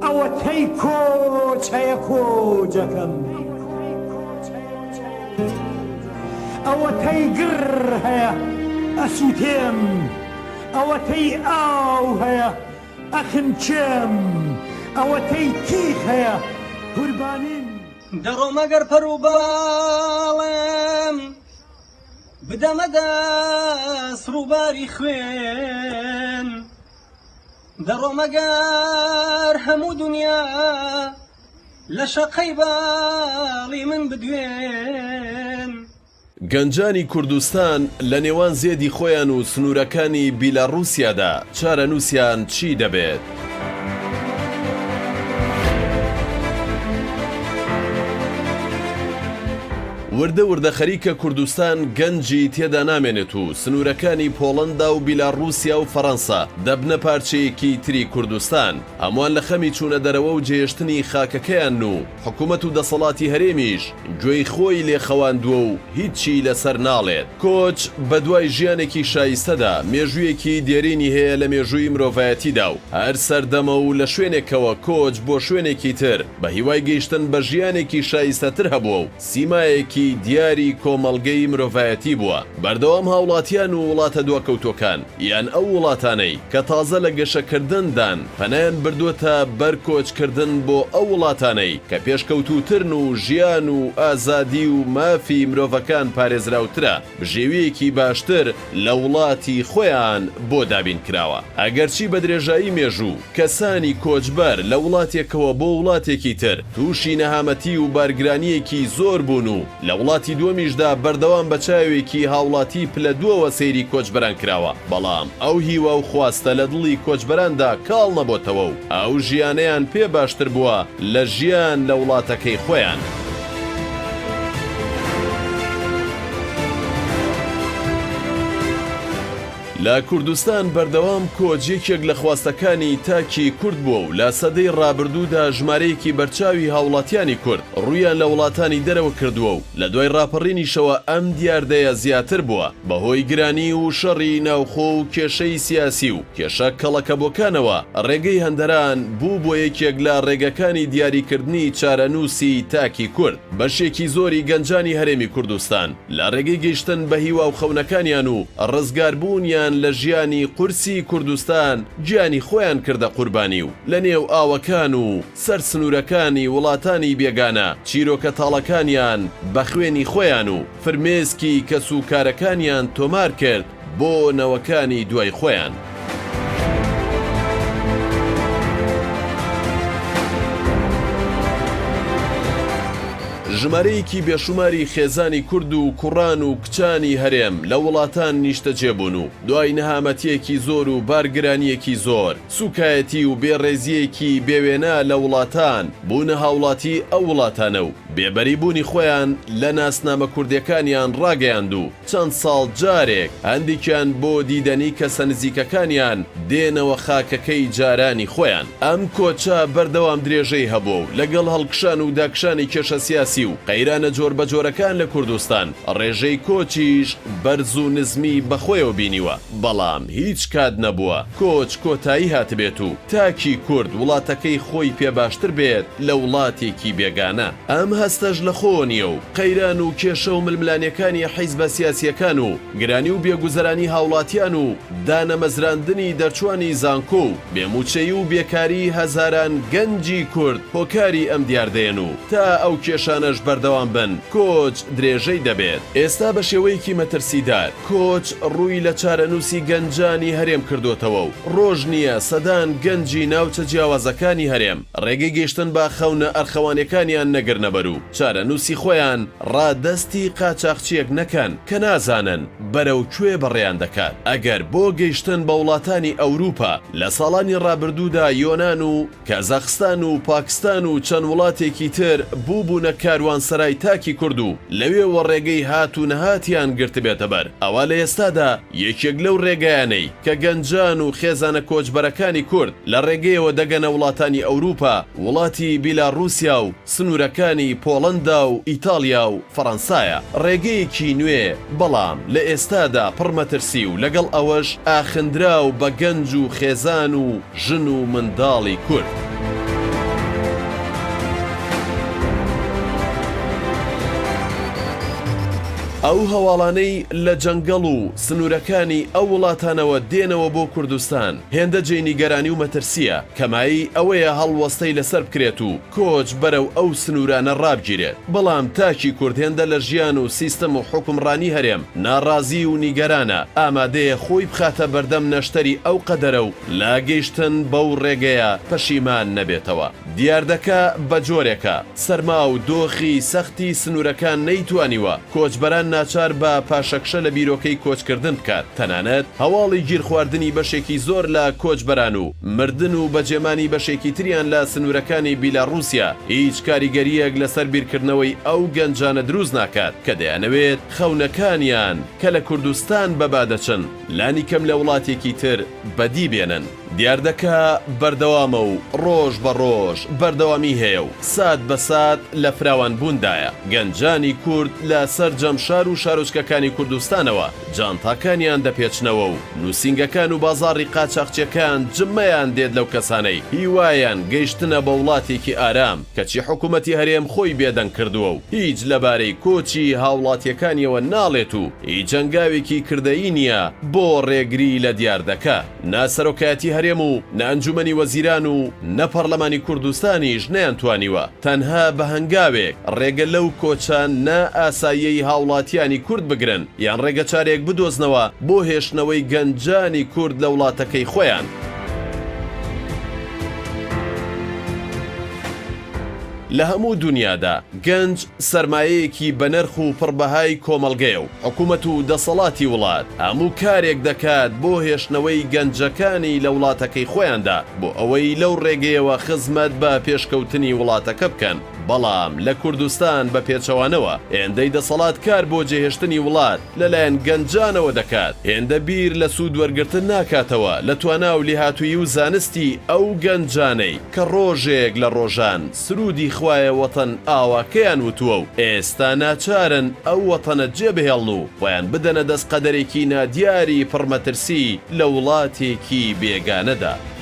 ئەوەتەی کۆچ هەیە کۆچەکەم ئەوەتەی گڕ هەیە ئەسووتێم ئەوەتەی ئاو هەیە ئەخنکێم ئەوەتەی تیخ هەیە قوربانیم. دەڕۆم ئەگەر پەر و باڵم بدەمە دەست ڕووباری خوێن دەڕۆم ئەگەر هەموو دونیا لە شەقەی باڵی من بدوێن. گەنجانی کوردستان لە نێوان زێدی خۆیان و سنوورەکانی بیلاڕووسیادا چارەنووسیان چی دەبێت؟ وردە وردە خەریکە کوردستان گەنجی تێدا نامێنێت و سنوورەکانی پۆڵەندا و بیلاڕووسیا و فەڕەنسا دەبنە پارچەیەکی تری کوردستان. هەمووان لە خەمی چوونە دەرەوە و جێهێشتنی خاکەکەیانن و حکومەت و دەسەڵاتی هەرێمیش گوێی خۆی لێ خەواندووە و هیچی لەسەر ناڵێت. کۆچ بەدوای ژیانێکی شایستەدا مێژوویەکی دێرینی هەیە لە مێژووی مرۆڤایەتیدا و هەر سەردەمە و لە شوێنێکەوە کۆچ بۆ شوێنێکی تر بە هیوای گەیشتن بە ژیانێکی شایستەتر هەبووە و سیمایەکی دیاری کۆمەڵگەی مرۆڤایەتی بووە. بەردەوام هاوڵاتیان و وڵاتە دواکەوتووەکان یان ئەو وڵاتانەی کە تازە لە گەشەکردندان پەنایان بردووەتە بەر کۆچکردن بۆ ئەو وڵاتانەی کە پێشکەوتووترن و ژیان و ئازادی و مافی مرۆڤەکان پارێزراوترە، بژێوییەکی باشتر لە وڵاتی خۆیان بۆ دابین کراوە. ئەگەرچی بە درێژایی مێژوو کەسانی کۆچبەر لە وڵاتێکەوە بۆ وڵاتێکی تر تووشی نەهامەتی و بارگرانییەکی زۆر بوون و لە وڵاتی دووەمیشدا بەردەوام بە چاوێکی هاوڵاتی پلە دووەوە سەیری کۆچبەران کراوە، بەڵام ئەو هیوا و خواستە لە دڵی کۆچبەراندا کاڵ نەبۆتەوە و ئەو ژیانەیان پێ باشتر بووە لە ژیان لە وڵاتەکەی خۆیان. لە کوردستان بەردەوام کۆچ یەکێک لە خواستەکانی تاکی کورد بووە و لە سەدەی ڕابردوودا ژمارەیەکی بەرچاوی هاوڵاتیانی کورد ڕوویان لە وڵاتانی دەرەوە کردووە و لە دوای ڕاپەڕینیشەوە ئەم دیاردەیە زیاتر بووە بەهۆی گرانی و شەڕی ناوخۆ و کێشەی سیاسی و کێشە کەڵەکەبووەکانەوە ڕێگەی هەندەران بوو بۆ یەکێک لە ڕێگەکانی دیاریکردنی چارەنووسی تاکی کورد. بەشێکی زۆری گەنجانی هەرێمی کوردستان لە ڕێگەی گەیشتن بە هیوا و خەونەکانیان و ڕزگاربوونیان لە ژیانی قورسی کوردستان گیانی خۆیان کردە قوربانی و لە نێو ئاوەکان و سەر سنوورەکانی وڵاتانی بێگانە چیرۆکە تاڵەکانیان بە خوێنی خۆیان و فرمێسکی کەسوکارەکانیان تۆمار کرد بۆ نەوەکانی دوای خۆیان. ژمارەیەکی بێشوماری خێزانی کورد و کوڕان و کچانی هەرێم لە وڵاتان نیشتەجێ بوون و دوای نەهامەتییەکی زۆر و بارگرانییەکی زۆر، سوکایەتی و بێڕێزییەکی بێوێنە لە وڵاتان، بوونە هاوڵاتی ئەو وڵاتانە و بێبەری بوونی خۆیان لە ناسنامە کوردیەکانیان ڕاگەیاند و چەند ساڵ جارێک هەندێکیان بۆ دیدەنی کەسە نزیکەکانیان دێنەوە خاکەکەی جارانی خۆیان. ئەم کۆچە بەردەوام درێژەی هەبووە و لەگەڵ هەڵکشان و داکشانی کێشە سیاسی و قەیرانە جۆربەجۆرەکان لە کوردستان، ڕێژەی کۆچیش بەرز و نزمی بەخۆیەوە بینیوە، بەڵام هیچ کات نەبووە کۆچ کۆتایی هاتبێت و تاکی کورد وڵاتەکەی خۆی پێ باشتر بێت لە وڵاتێکی بێگانە. ئەم هەستەش لە خۆوە نییە و قەیران و کێشە و ململانێکانی حیزبە سیاسییەکان و گرانی و بێگوزەرانی هاوڵاتیان و دانەمەزراندنی دەرچوانی زانکۆ و بێ موچەیی و بێکاری هەزاران گەنجی کورد هۆکاری ئەم دیاردەیەن و تا ئەو کێشانەش بەردەوام بن کۆچ درێژەی دەبێت. ئێستا بە شێوەیەکی مەترسیدار کۆچ ڕووی لە چارەنووسی گەنجانی هەرێم کردۆتەوە و ڕۆژ نییە سەدان گەنجی ناوچە جیاوازەکانی هەرێم ڕێگەی گەیشتن بە خەونە ئەرخەوانیەکانیان نەگرنەبەر و چارەنووسی خۆیان ڕادەستی قاچاخچیەک نەکەن کە نازانن بەرەو کوێ بەڕێیان دەکات. ئەگەر بۆ گەیشتن بە وڵاتانی ئەوروپا لە ساڵانی ڕابردوودا یۆنان و کازاخستان و پاکستان و چەند وڵاتێکی تر بووبوونە کاروانسەرای تاکی کورد و لەوێوە ڕێگەی هات و نەهاتیان گرتبێتە بەر، ئەوا لە ئێستادا یەکێک لەو ڕێگایانەی کە گەنجان و خێزانە کۆچبەرەکانی کورد لە ڕێگەیەوە دەگەنە وڵاتانی ئەوروپا، وڵاتی بیلاڕوسیا و سنوورەکانی. وڵاتانی پۆڵەندا و ئیتاڵیا و فەڕەنسایە. ڕێگەیەکی نوێ بەڵام لە ئێستادا پڕ مەترسی و لەگەڵ ئەوەش ئاخندراو بە گەنج و خێزان و ژن و منداڵی کورد. ئەو هەواڵانەی لە جەنگەڵ و سنوورەکانی ئەو وڵاتانەوە دێنەوە بۆ کوردستان هێندە جێی نیگەرانی و مەترسییە کە مایەی ئەوەیە هەڵوەستەی لەسەر بکرێت و کۆچ بەرەو ئەو سنوورانە ڕابگیرێت، بەڵام تاکی کورد هێندە لە ژیان و سیستم و حوکمڕانی هەرێم ناڕازی و نیگەرانە، ئامادەیە خۆی بخاتە بەردەم نەشتەری ئەو قەدەرە و لە گەیشتن بەو ڕێگەیە پەشیمان نەبێتەوە. دیاردەکە بە جۆرێکە، سەرما و دۆخی سەختی سنوورەکان نەیتوانیوە کۆچبەران ناچار بە پاشەکشە لە بیرۆکەی کۆچکردن بکات، تەنانەت هەواڵی گیرخواردنی بەشێکی زۆر لە کۆچبەران و مردن و بەجێمانی بەشێکی تریان لە سنوورەکانی بیلاڕووسیا هیچ کاریگەرییەک لەسەر بیرکردنەوەی ئەو گەنجانە دروست ناکات کە دەیانەوێت خەونەکانیان کە لە کوردستان بەبا دەچن لانیکەم لە وڵاتێکی تر بەدی بێنن. دیاردەکە بەردەوامە و ڕۆژ بە ڕۆژ بەردەوامی هەیە و سات بە سات لە فراوانبووندایە، گەنجانی کورد لە سەرجەم شار و شارۆچکەکانی کوردستانەوە جانتاکانیان دەپێچنەوە و نووسینگەکان و بازاڕی قاچاخچیەکان جمەیان دێت لەو کەسانەی هیوایان گەیشتنە بە وڵاتێکی ئارام، کەچی حکومەتی هەرێم خۆی بێدەنگ کردووە و هیچ لەبارەی کۆچی هاوڵاتیەکانیەوە ناڵێت و هیچ هەنگاوێکی کردەیی نییە بۆ ڕێگری لە دیاردەکە. نە سەرۆکایەتی هەرێم و نە ئەنجومەنی وەزیران و نە پەڕلەمانی کوردستانیش نەیانتوانیوە تەنها بە هەنگاوێک ڕێگە لەو کۆچە نا ئاساییەی هاوڵاتیانی کورد بگرن یان ڕێگەچارەیەک بدۆزنەوە بۆ هێشتنەوەی گەنجانی کورد لە وڵاتەکەی خۆیان. لە هەموو دونیادا گەنج سەرمایەیەکی بەنرخ و پڕ بەهای کۆمەڵگەیە و حکومەت و دەسەڵاتی وڵات هەموو کارێک دەکات بۆ هێشتنەوەی گەنجەکانی لە وڵاتەکەی خۆیاندا بۆ ئەوەی لەو ڕێگەیەوە خزمەت بە پێشکەوتنی وڵاتەکە بکەن، بەڵام لە کوردستان بە پێچەوانەوە هێندەی دەسەڵات کار بۆ جێهێشتنی وڵات لەلایەن گەنجانەوە دەکات هێندە بیر لە سوود وەرگرتن ناکاتەوە لە توانا و لێهاتوویی و زانستی ئەو گەنجانەی کە ڕۆژێک لە ڕۆژان سروودی خوایە وەتەن ئاواکەیان وتووە و ئێستا ناچارن ئەو وەتەنە جێبهێڵن و خۆیان بدەنە دەست قەدەرێکی نادیاری پڕ مەترسی لە وڵاتێکی بێگانەدا.